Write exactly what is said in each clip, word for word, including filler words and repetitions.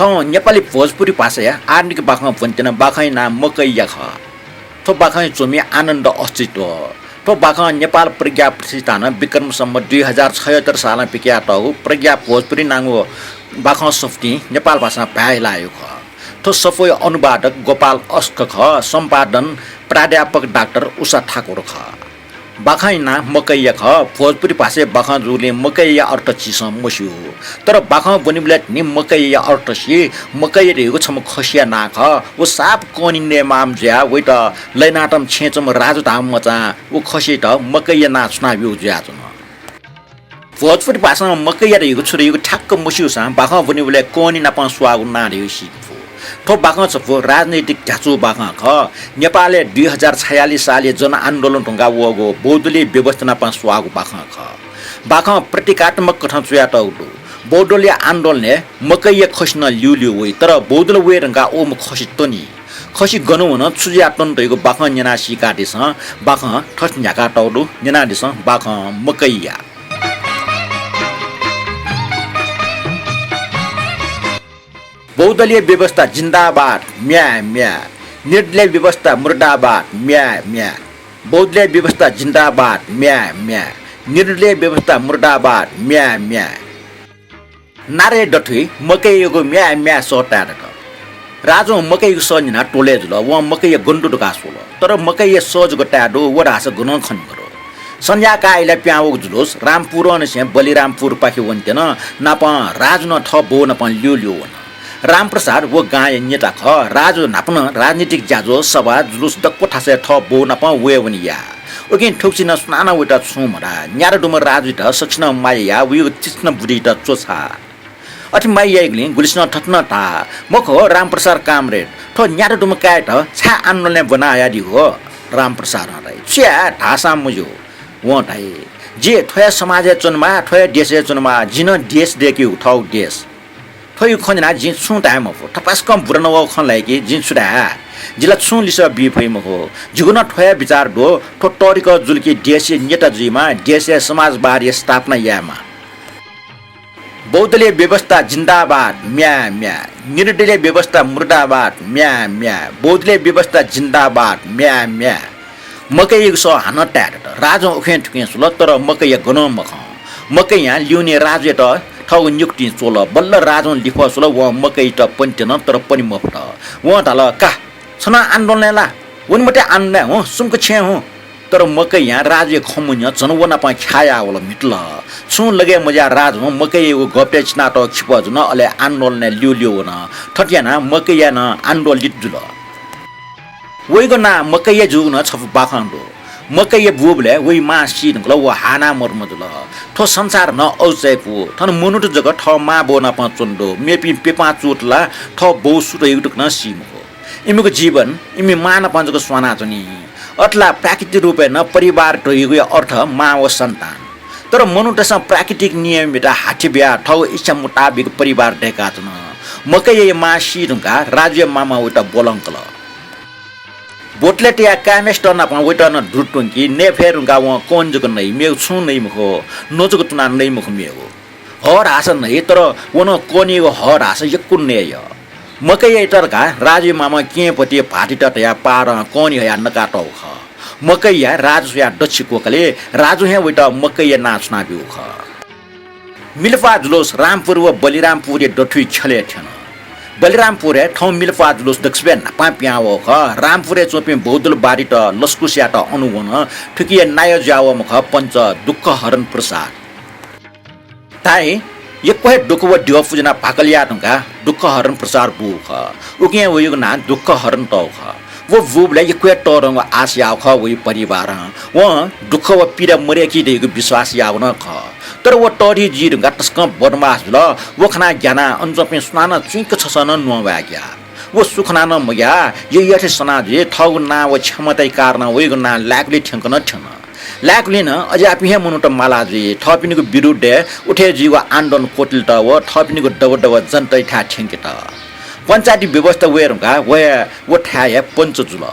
थौं नेपाली भोजपुरी भाषाया आधुनिक बाखं ब्वनेत्यन। बाखंया नां मकैया खः। थ्व बाखंया च्वमि आनन्द अस्तित्व। थ्व बाखं नेपाल प्रज्ञा प्रतिष्ठानं विक्रम सम्वत दुई हजार छयत्तर सालं पिकयातःगु प्रज्ञा भोजपुरी नांगु बाखं सफुतिं नेपाल भाषां भाय् लाःगु खः। थ्व सफूया अनुवादक गोपाल अस्क खः। सम्पादन प्राध्यापक डाक्टर उषा ठाकुर खः। बाखंया नां मकैया खः। भोजपुरी भाषाय् बाखं जूगुलिं मकैया अर्थ झीसं मस्यू। तर बाखं ब्वनीबलय् तिनि मकैया अर्थ सी। मकैया धइगु छम्ह खसिया नां खः। व साप कनी नयेमाःम्ह जुयाः वइत लय्नातःम्ह छेँय् च्वंम्ह राजु धाःम्ह मचां व खसियात मकैया नां छुनाब्यूगु जुयाच्वन। भोजपुरी भाषां मकैया धइगु छु धइगु ठ्याक्क मस्यूसां बाखं ब्वनीबलय् कनी नाप स्वाःगु नां धइगु सीके फु। थ्व बाखं छपु राजनैतिक ध्याचु बाखं खः। नेपालय् दुई हजार छयालिस सालय् जनआन्दोलन धुंकाः वःगु बहुदलीय व्यवस्था नाप स्वाःगु बाखं खः। बाखं प्रतीकात्मक कथं च्वयातःगु दु। बहुदलीय आन्दोलनय् मकैया खसि नं ल्यूल्यू वइ, तर बहुदल वये धुंकाः वःम्ह खसि तनी। खसि गन वन, छु जुयाः तन धइगु बाखं न्यनाः सीकादिसँ। बाखं थथे न्ह्याकातःगु दु, न्यनादिसँ। बाखं मकैया। बहुदलीय व्यवस्था जिन्दाबाद, म्या, म्या। निर्दलीय व्यवस्था मुर्दाबाद, म्या, म्या। बहुदलीय व्यवस्था जिन्दाबाद, म्या, म्या। निर्दलीय व्यवस्था मुर्दाबाद, म्या, म्या। नारे दथुइ मकैयागु म्या म्या सः ताये दत। राजुं मकैयागु सः न्यनाः त्वलय् जुल। वं मकैया गन दु धकाः स्वल। तर मकैया सः जक ताये दु, व धाःसा गनं खने मदु। सन्ध्याकाः इलय् पिहां वःगु जुलुस रामपुरंनिसें बलिरामपुरपाखे वनेत्यन। नापं राजु नं थः बौ नाप ल्यूल्यू वन। रामप्रसाद व गांया नेता खः। राजु न्हापा नं राजनीतिक ज्याझ्वः, सभा, जुलुस दक्व थासय् थः बौ नाप वये वने याः। उकिं थुगुचिनं सुनानं वइत छुं मधाः। न्यादँ दुम्ह राजुइत सकसिनं माया याः, वयागु तीक्ष्ण बुद्धित च्वछाः। अथे माया याइगुलिं गुलिसिनं थथे नं धाः, "मखु हो रामप्रसाद कामरेड, थ्व न्यादँ दुम्ह काय्‌यात छाय् आन्दोलनय् ब्वना हयादीगु हो?" रामप्रसादं धाइ, "छु याये धाःसां मज्यू।" वं धाइ, "जि थ्वया समाजय् च्वनेमाः, थ्वया देशय् च्वनेमाः, जिं नं देश दय्‌केगु, थःगु देश।" थ्वयागु खँ न्यनाः जिं छुं धाये मफु। थपाय्‌सकं बुरा नवःगु खँ ल्हाइकि, जिं छु धाये? जि ला छुं लिसः बी फइ मखु। जिगु नं थ्वया बिचार दु, थ्व तःधिकः जुल कि देशया नेता जुइमाः, देशया समाजवादया स्थापना यायेमाः। बहुदलीय व्यवस्था जिन्दाबाद, म्या, म्या। निर्दलीय व्यवस्था मुर्दाबाद, म्या, म्या। बहुदलीय व्यवस्था जिन्दाबाद, म्या, म्या। मकैयागु सः हानं ताये दत। राजुं उखें थुखें स्वल, तर मकैया गनं मखं। मकैयां लिउने राजुयात थःगु निकुतिं च्वल। बल्ल राजुं लिफः स्वल, वं मकैयात पनेत्यन, तर पने मफुत। वं धाल, "का, छ नं आन्दोलनय् ला? वने मते आन्दोलनय् हुँ, सुम्क छेँय् हुँ।" तर मकैयां राजुया खँ मन्यं झन व नाप ख्याः याः वल म्हितल। छुं लगय् मज्याः राजुं मकैयागु गःपतय् चिनातःगु खिपः जुन, अले आन्दोलनय् ल्यूल्यू वन। थथे यानाः मकैया नं आन्दोलित जुल। वइगु नां मकैया जूगु नं छपु बाखं दु। मकैया बूबलय् वइ मां सी धुंकल, व हाःनाः मरुम्ह जुल। थ्व संसार नं अजू चायापु। थन मनूत जक थः मां बौ नाप च्वने दु। मेपिं प्यपां चूत ला थः बौ सु धइगु तक नं सी मखु। इमिगु जीवन इमि मां नाप जक स्वानाच्वनी। अथे ला प्राकृतिक रूपय् नं परिवार धइगुया अर्थ मां व सन्तान। तर मनूतय्‌सं प्राकृतिक नियमयात हाथी बियाः थःगु इच्छा मुताबिक परिवार दय्‌काच्वन। मकैया मां सी धुंकाः राजुया मामां वइत ब्वलंकल। बोतलय् तयाः काय्‌म्हेसित नाप वइत नं दुरु त्वंकी, नये फये धुंकाः वं कनी जक नइ, मेगु छुं नइ मखु, नं जक तुनाः नइ मखु मेगु। हः धाःसा नइ, तर व नं कनीगु हः धाःसा यक्व नये यः। मकैयात धकाः राजुया मामां केहेँ पति भाःतित तयाः पाहारं कनी हयाः नकातःगु खः। मकैया राजु स्वयाः दच्छि क्वकले राजुं हे वइत मकैया नां छुनाब्यूगु खः। मिलफा जुलुस रामपुर व बलिरामपुरया दथुइ ख्यलय् थ्यन। बलिरामपुरय् थौं मिलफा जुलुस दक्वसिबय् न्हापां पिहां वःगु खः। रामपुरय् च्वंपिं बहुदलवादीत लसकुस यायेत अन वन। थुकिया नायः जुयावःम्ह खः पञ्च दुःखहरण प्रसाद। धाइ, यक्व हे दुःख व द्यः पुज्यानाः भाकल याये धुंकाः दुःखहरण प्रसाद बूगु खः। उकिं वयागु नां दुःखहरण तःगु खः। व बूबलय् यक्व हे तःधंगु आश याःगु खः वया परिवारं। वं दुःख व पीडा मदय्‌की धइगु विश्वास याःगु नं खः। तर व तःधि जुइ धुंकाः तसकं बदमास जुल। व खनाः ग्यानाः अन च्वंपिं सुनानं चुइँक छसः नं न्ववाये ग्याः। व सु खनाः नं मग्याः, यःयःथें सना जुइ, थःगु नां व क्षमताया कारणं वयागु नां लाय्‌कुलिइ थ्यंक नं थ्यन। लाय्‌कुलिइ नं अज्याःपिं हे मनूत माला जुइ, थःपिनिगु विरुद्धय् उठे जुइगु आन्दोलन क्वतलेत व थःपिनिगु दबदबा जनतायाथाय् थ्यंकेत। पञ्चायती व्यवस्था वये धुंकाः व हे व थाय् हे पञ्च जुल।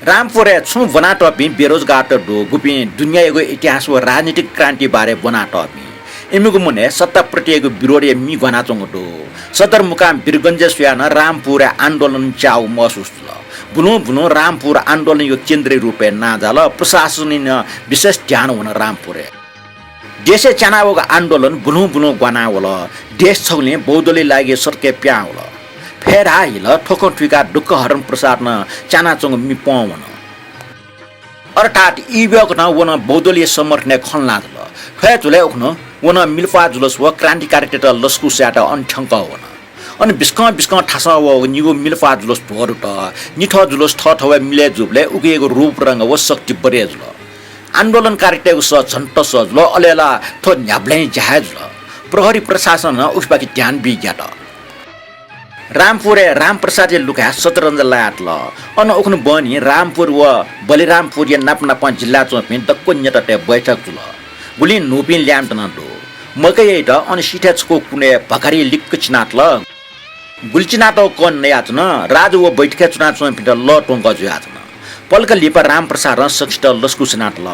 रामपुरय् छुं ब्वनातःपिं बेरोजगारत दु, गुपिं दुनियायागु इतिहास व राजनीतिक क्रान्ति बारे ब्वनातःपिं। इमिगु मनय् सत्ताप्रतियागु विरोधया मि ग्वानाच्वंगु दु। सदरमुकाम वीरगञ्जय् स्वयाः नं रामपुरय् आन्दोलन च्याःगु महसुस जुल। बुलुं बुलुं रामपुर आन्दोलनया केन्द्रया रूपय् नां जाल। प्रशासनया नं विशेष ध्यान वन रामपुरय्। देशय् च्यानावःगु आन्दोलन बुलुं बुलुं ग्वानावल। देश छगुलिं बहुदलया लागि सडकय् पिहां वल। फय् धाःहिल थ्व खँ थुइकाः दुःखहरण प्रसादं च्यानाच्वंगु मि पं वन। अर्थात् ई ब्यःकथं व नं बहुदलीय समर्थनय् खँ ल्हानातल। थ्व हे झ्वलय् उखुन्हु व नं मिलपाः जुलुस व क्रान्तिकारीतय्त लसकुस यायेत अन थ्यंकः वन। अन बिस्कं बिस्कं थासं वःगु निगू मिलपाः जुलुस भ्वदुत। निथः जुलुस थःथवय् मिलय् जूबलय् उकियागु रूपरंग व शक्ति बढय् जुल। आन्दोलनकारीतय्गु सः झन तसः जुल, अले ला थ्व न्ह्याबलें ज्या हे जुल। प्रहरी प्रशासनं उखेपाखे ध्यान बीग्यात। रामपुरय् रामप्रसादया लुखाय् शतरञ्ज लायातल। अन उखुन्हु बहनी रामपुर व बलिरामपुरया नाप नापं जिल्लाय् च्वंपिं दक्व नेतातय् बैठक जुल। गुलिं न्हूपिं ल्याय्म्हत नं दु। मकैयाइत अन सिथय् छकू कुनय् भकारि लिक्क चिनातल। गुलि चिनातःगु कः नयाच्वन। राजु व बैठकय् च्वनाच्वंपिन्त लः त्वंकः जुयाच्वन। पलख लिपा रामप्रसादं सकसित लसकुस यानातल।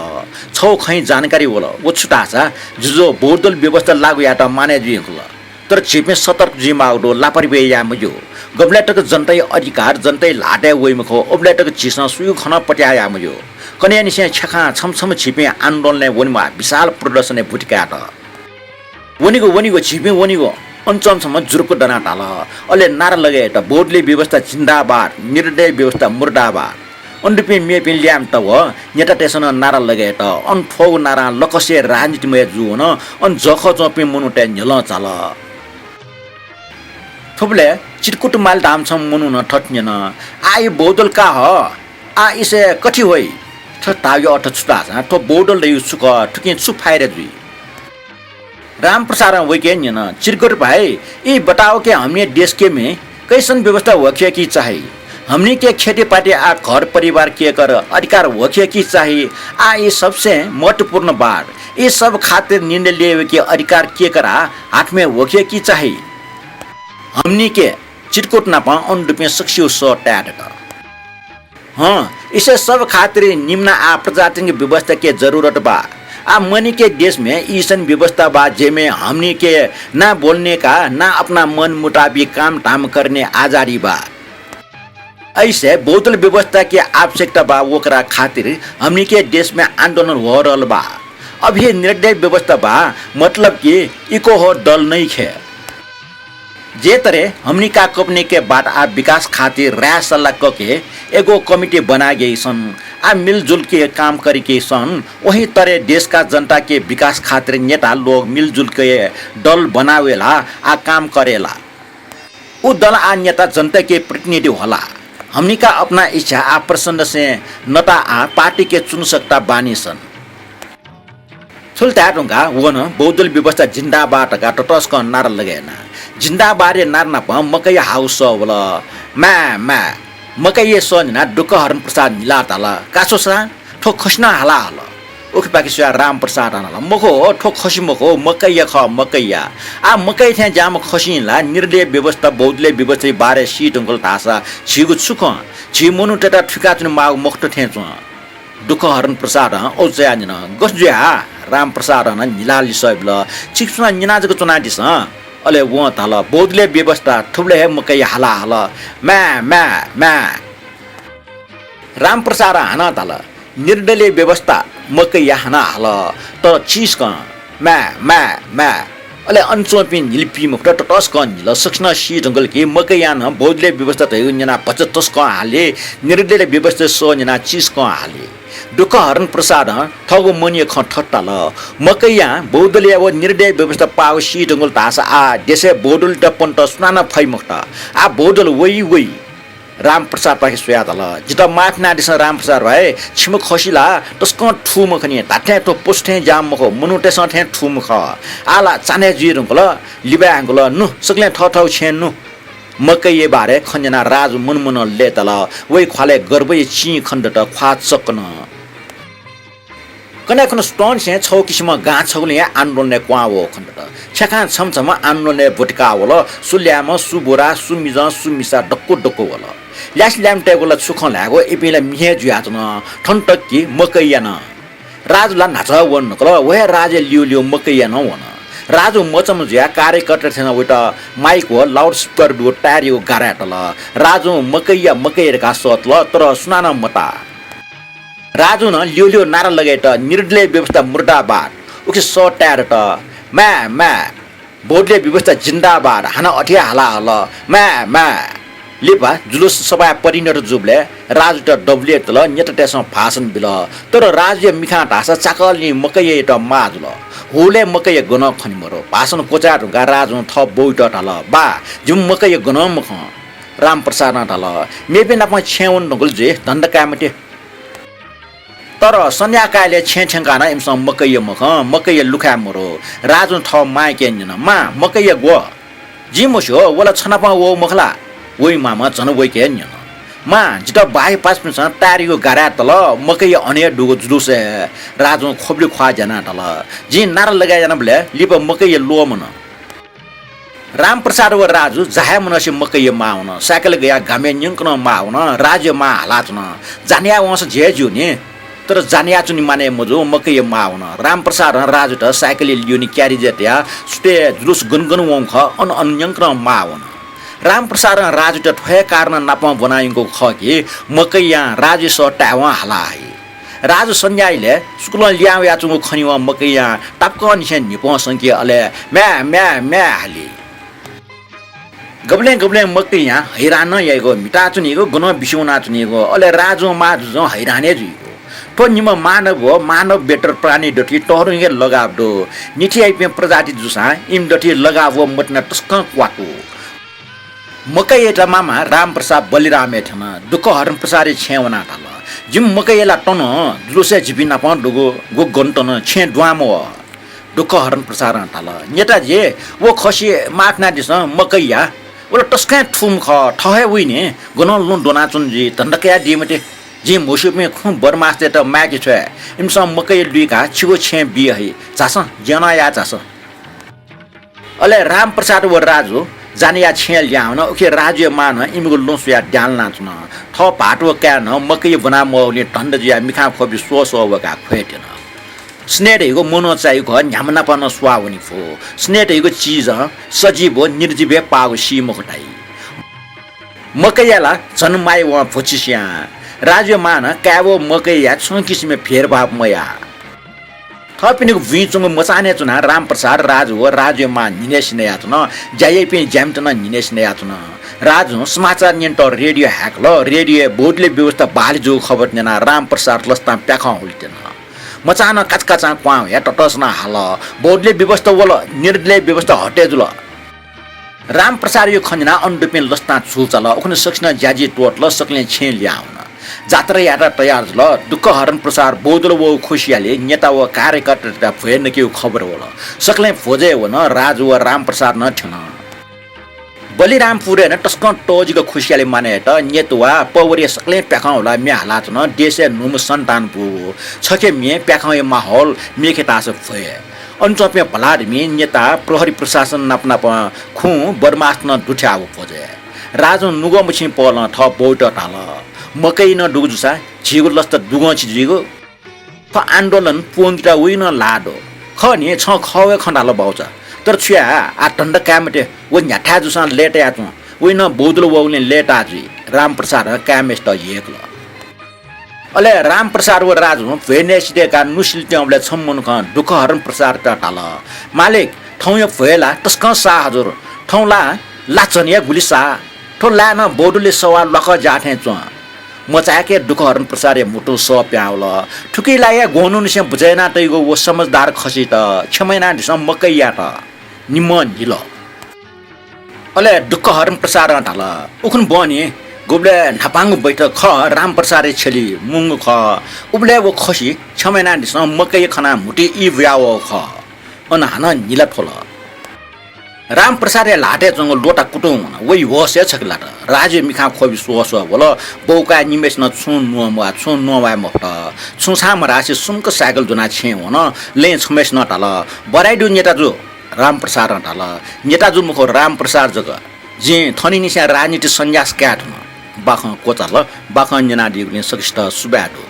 छगू खँय् जानकारी वल। व छु धाःसा, जुजुं बहुदल व्यवस्था लागू यायेत मानय् जुइ धुंकल। तर झीपिं सतर्क जुइमाःगु दु, लापरवाही याये मज्यू। गबलय् तक जनताया अधिकार जनताया ल्हातय् वइ मखु, उबलय् तक झीसं सुयागु खँ नं पत्याः याये मज्यू। कन्हय्निसें छ्यखां छम्ह छम्ह झीपिं आन्दोलनय् वनेमाः, विशाल प्रदर्शनय् भुति कायेत। वनेगु, वनेगु, झीपिं वनेगु। अन च्वंम्ह छम्हं जुरुक्क दनाः धाल। अले नारा लगे यात, बहुदलीय व्यवस्था जिन्दाबाद, निर्दलीय व्यवस्था मुर्दाबाद। अन दुपिं मेपिं ल्याय्म्हत व नेतातय्सं नं नारा लगे यात। अन थ्वःगु नारां लकसिया राजनीति मया जूवन। अन जःखः च्वंपिं मनूतय् न्ह्यलं झाल। थुबलय् चितकुट माली धाःम्ह छम्ह मनुखं थथे न्यन, आः ई बहुदल का हः, आः इसे कथि होइ? थथे धाःगु अर्थ छु धाःसा, थ्व बहुदल धइगु छु खः, थुकिं छु फाइदा जुइ? रामप्रसादं वय्कःयात न्यन, चितकुट भाइ, ई बताओ के, हमने देश के में कैसन व्यवस्था होखे कि चाही? हमनी के खेतीपाती आ घर परिवार केकर अधिकार होखे कि चाही? आ ई सबसे महत्वपूर्ण बात, ई सब खातिर निर्णय लेवे के अधिकार केकर आ हाथ में होखे कि चाही? हमनी के चितकुट नाप अन दुपिं सकसिया सः ताये दत। हँ, इसे सब खातिर निम्हं आ प्रजातन्त्र व्यवस्था के जरूरत बा। आ मनी के देश में ईसन व्यवस्था बा, जेमे हमनी के ना बोलने का, ना अपना मन मुताबिक काम धाम करने आजादी बा। ऐसे बहुदल व्यवस्था के आवश्यकता बा, वकरा खातिर हमनी के देश में आन्दोलन हो रहल बा। अभी निर्दलीय व्यवस्था बा, मतलब कि इको हो दल नइखे। जे तरे हमनी का कपनी के बात आ विकास खातिर राय सल्लाह कके एगो कमिटी बनागे सन, आ मिलजुल के काम करिके सन, वही तरे देश का जनता के विकास खातिर नेता लोग मिलजुल के दल बनावेला आ काम करेला। उ दल आ नेता जनता के प्रतिनिधि होला। हमनी का अपना इच्छा आ पसंद से नता आ पार्टी के चुन सकता बानी सन। थुलि धाये धुंकाः व नं बहुदल व्यवस्था जिन्दाबाद धकाः ततसकं नारा लगे याना। जिन्दाबादया नारा नाप मकैया हाउ सः वल। म्याः, म्याः। मकैया सः न्यनाः दुःखहरण प्रसाद निलाः धाल, का स्वसा, थ्व खसि नं हाला हल। उखेपाखे स्वयाः रामप्रसादं धाल, मखु, थ्व खसि मखु, मकैया खः, मकैया। आ मकैया थें ज्याःम्ह खसिं ला निर्दलीय व्यवस्था, बहुदलीय व्यवस्थाया बारे सी धुंकल धाःसा झीगु छु खँ? झी मनूतय्त थुइकाच्वने माःगु मखुत थें च्वं। दुःखहरण प्रसादं औचाया न्यन, गथे जुया? रामप्रसादं नं निलाः लिसः बिल, छिकपिन्सं न्यना जक च्वनादिसँ। अले वं धाल, बहुदलीय व्यवस्था थुबलय् हे मकैया हाला हल। म्याः, म्याः, म्याः। रामप्रसादं हानं धाल, निर्दलीय व्यवस्था मकैया हानं हल, तर चीसकं म्याः, म्याः, म्याः। अले अन च्वंपिं न्हिलापिं मखुत ततसकं न्हिल। सकसिनं सी धुंकल कि मकैयां नं बहुदलीय व्यवस्था धइगु न्यनाः भचा तसकं हाले, निर्दलीय व्यवस्था सः न्यनाः चीसकं हाले। दुःखहरण प्रसादं थःगु मनया खँ थथे धाल, मकैयां बहुदलीय व निर्दलीय व्यवस्था पाःगु सी धुंकल धाःसा आ देशय् बहुदलयात पनेत सुनानं फइ मखुत। आ बहुदल वइ वइ। रामप्रसादपाखे स्वयाः धाल, जितः माफ यानादिसँ रामप्रसाद भाइ, छिमि खसि ला तसकं थूम्ह खनि, धात्थें थ्व पशु थें ज्याःम्ह मखु, मनूतय्सं थें थूम्ह खः। आः ला चान्हय् जुइ धुंकल, लिबाय् धुंकल, नु, सकलें थःथःगु छेँय् नु। मकैया बारे खँ न्यनाः राजु मनमनं लय्ताल, वया ख्वालय् गर्वया चिं खनेदत, ख्वाः चक्क नं। कन्हय् खुन्हु सुथंनिसें छगू किसिमं गां छगुलिं हे आन्दोलनय् क्वहां वःगु खनेदत। छ्याखां छम्ह छम्ह आन्दोलनय् ब्वति काः वल। सु ल्याय्म्ह, सु बुरा, सु मिजं, सु मिसा दक्व दक्व वल। ल्यासे ल्याय्म्हतय्गु ला छु खँ ल्हायेगु, इपिं ला मि हे जुयाच्वन। थन तक कि मकैया नं। राजु ला न्हाचः वन धुंकल, व हे राजुया ल्यूल्यू मकैया नं वन। राजु मचाम्ह जुयाः कार्यकर्ता थें वइत माइक व लाउडस्पिकर दुगु टायरयागु गाराय् तल। राजुं मकैया मकैया धकाः सःतल, तर सुनानं मताः। राजुं नं ल्यू ल्यू नारा लगायेत निर्दलीय व्यवस्था मुर्दाबाद उखे सः ताये दत। माय् माय्, बहुदलीय व्यवस्था जिन्दाबाद हानं अथे हे हाला हल। माय् माय्। लिपा जुलुस सभाय् परिणत जूबलय् राजुयात दबुलिइ तल, नेतातय्सं भाषण बिल। तर राजुया मिखां धाःसा चाकःलिं मकैयायात माः जुल। हुलय् मकैया गनं खने मरु। भाषण क्वचाये धुंकाः राजुं थः बौयात धाल, बा, जिमि मकैया गनं मखं। रामप्रसादं धाल, मेपिं नाप छेँय् वने धुंकल जुइ, धन्दा काये मते। तर सन्ध्याकालय् छेँय् थ्यंकाः नं इमिसं मकैया मखं, मकैया लुखाय् मरु। राजुं थः मांयाके न्यन, मां, मकैया ग्व? जिं मस्यू, व ला छ नाप वःगु मखु ला? वइमाःम्ह झन वइके न्यन। मां, जितः बाःयापासापिन्सं टायरयागु गाराय् तल, मकैया अन हे दुगु जुलुसय्। राजुं ख्वबुलि ख्वाः ज्यानाः धाल, जिं नारा लगाय् यानाबलय् लिपा मकैया ल्वःमन। रामप्रसाद व राजु जाहाय् मनसे मकैया माः वन। साइकल गयाः गामय् न्यंकनं माः वन। राजुया मां हालाच्वन, जान्हय् वंसां झी हे ज्यू नि। तर जान्हय् च्वने मानय् मजू, मकैया माः वन। रामप्रसादं राजुयात साइकलय् ल्यूने क्यारिजय् तयाः सुथय् जुलुस गन गन वंगु खः, अन अन न्यंकनं माः वन। रामप्रसादं राजुयात थ्व हे कारणं नापं ब्वना यंकूगु खः कि मकैयां राजुया सः तायेवं हाला हइ। राजु सन्ध्या इलय् स्कुलं लिहां वयाच्वंगु खनेवं मकैयां तापाकंनिसें न्हिपं संकी, अले म्याय्, म्याय्, म्याय् हाली। गबलें गबलें मकैयां हैरान नं याइगु, म्हिताच्वनीगु, गनं बिस्युं वनाच्वनीगु, अले राजुं मां जुजुं हैरान हे जुइगु। थ्व निम्ह मानव व मानवेतर प्राणी दथुइ तःधंगु हे लगाव दु। निथ्याइपिं प्रजाति जूसां इमि दथुइ लगाव व मतिना तसकं क्वातु। मकैयात मामा रामप्रसाद बलिरामय् थ्यन। दुःखहरण प्रसादया छेँय् वनाः धाल, जिमि मकैया ला तन, जुलुसय् झीपिं नाप दुगु ग्व गन तन, छेँय् दुहां मवः। दुःखहरण प्रसादं धाल, नेताजी, व खसि माफ यानादिसँ, मकैया, व ला तसकं थूम्ह खः, थः हे वइ नि, गनं लँ द्वनाच्वन जुइ, धन्दा कयादी मते। जिं म्हस्यूपिं खुँ बदमासतय्त माय्के छ्वये, इमिसं मकैया लुइकाः छिगु छेँय् बी हइ, झासँ, ज्यनं याः झासँ। अले रामप्रसाद व राजु जान्हया छेँय् लिहां वन। उखे राजुया मां नं इमिगु लँ स्वयाः द्यां लानाच्वन। थः भाःत व काय् नं मकैया ब्वना मवःगुलिं धन्दा जुयाः मिखां ख्वबि स्वः स्वः वय्काः ख्वय् त्यन। स्नेह धइगु मनं चाइगु खः, न्ह्याम्ह नाप नं स्वाः वने फु। स्नेह धइगु चिजं सजीव व निर्जीवय् पाःगु सी मखु धाइ। मकैया ला झन माया वं भुचिस्यां। राजुया मां नं काय् व मकैया छुं किसिमया भेदभाव मयाः। थःपिनिगु बुँइ च्वंगु मचानय् च्वनाः रामप्रसाद, राजु व राजुया मां न्हिनय् सिनय् याःच्वन। ज्या याइपिं ज्यामित नं न्हिनय् सिनय् याःच्वन। राजुं समाचार न्यनेत रेडियो हाय्कल। रेडियोय् बहुदलीय व्यवस्था बहाली जूगु खबर न्यनाः रामप्रसाद लसतां प्याखं हुलि त्यन। मचानं काचाकाचां क्वहां हुयाः ततःसनाः हाल, बहुदलीय व्यवस्था वल, निर्दलीय व्यवस्था हटे जुल। रामप्रसादया खँ न्यनाः अन दुपिं लसतां झुलचाल। उखुन्हु सकसिनं ज्याझी त्वःतल, सकलें छेँय् लिहां वन। जात्रा यायेत तयार जुल। दुःखहरण प्रसाद बौद्धल वःगु खुसियालि नेता व कार्यकर्तातय्त भ्वय् नकेगु खबर वल। सकलें भोजय् वन, राजु व रामप्रसाद नं थ्यन। बलिरामपुरय् नं तसकं तःजिक खुसियालि मानय् यात। नेतुवा, पवरिया सकलें प्याखं हुलाः म्ये हालाच्वन। देशय् न्हूम्ह सन्तान बूगु। छखे म्ये, प्याखंया माहौल, मेखे धाःसा भ्वय्। अन च्वंपिं भलादमि, नेता, प्रहरी प्रशासन नाप नाप खुँ बदमासत नं दुथ्याःगु भोजय्। राजुं नुगः मछिं पहलं थः बौयात धाल, मकैया नं दुगु जूसा झीगु लसता दुगं छि जुइगु? थ्व आन्दोलन प्वंकेत वइ नं ल्हाः दु। खः नि, छं खः हे खँ धाल बाउचा। तर छु याये, आः धन्दा काये मते, व न्ह्याथाय् जूसां लय्ताया च्वं। वइ नं बौद्धल वःगुलिं लय्ताः जुइ। रामप्रसादं काय्म्हेसित यय्कल। अले रामप्रसाद व राजुं भ्वय् नयेसित यय्काः नुसिलि त्यंबलय् छम्ह मनुखं दुःखहरण प्रसादयात धाल, मालिक, थौंया भ्वय् ला तसकं साः हजुर। थौं ला लाः झन्या गुलि साः। थ्व लाय् नं बौद्धलय् सवाः ल्वाकः ज्याः थें च्वं। मचाय्के दुःखहरण प्रसादया म्हुतुं सः पिहां वल। थुकी लाय्या ग्वन्हुनिसें बुझे याना तइगु व समझदार खसित क्षमा यानादिसँ मकैयात। निम्हं न्हिल। अले दुःखहरण प्रसादं धाल, उखुन्हु बहनी गुबलय् न्हापांगु बैठक खः, रामप्रसादया छ्यलि मुंगु खः। उबलय् व खसि क्षमा यानादिसँ मकैया खनाः म्हुतुइ ई बुयावःगु खः। अन हानं न्हिला थ्वल। रामप्रसादया ल्हातय् च्वंगु लोटा कुतुं वन। वइ होश हे छखे लात। राजुया मिखां ख्वबि स्वः स्वः वल। बौकाय् निम्हय्सिनं छुं न्वं म्वाः, छुं न्वं वाये मफुत। छुं छां मधासे सुम्क साइकल ज्वनाः छेँय् वन। लँय् छम्हय्सिनं धाल, बधाई दु नेताजु। रामप्रसादं धाल, नेताजु मखु, रामप्रसाद जक। जिं थनिंनिसें राजनीति सन्यास काये धुन। बाखं क्वचाल। बाखं न्यनादीगुलिं सकसित सुभाय् दु।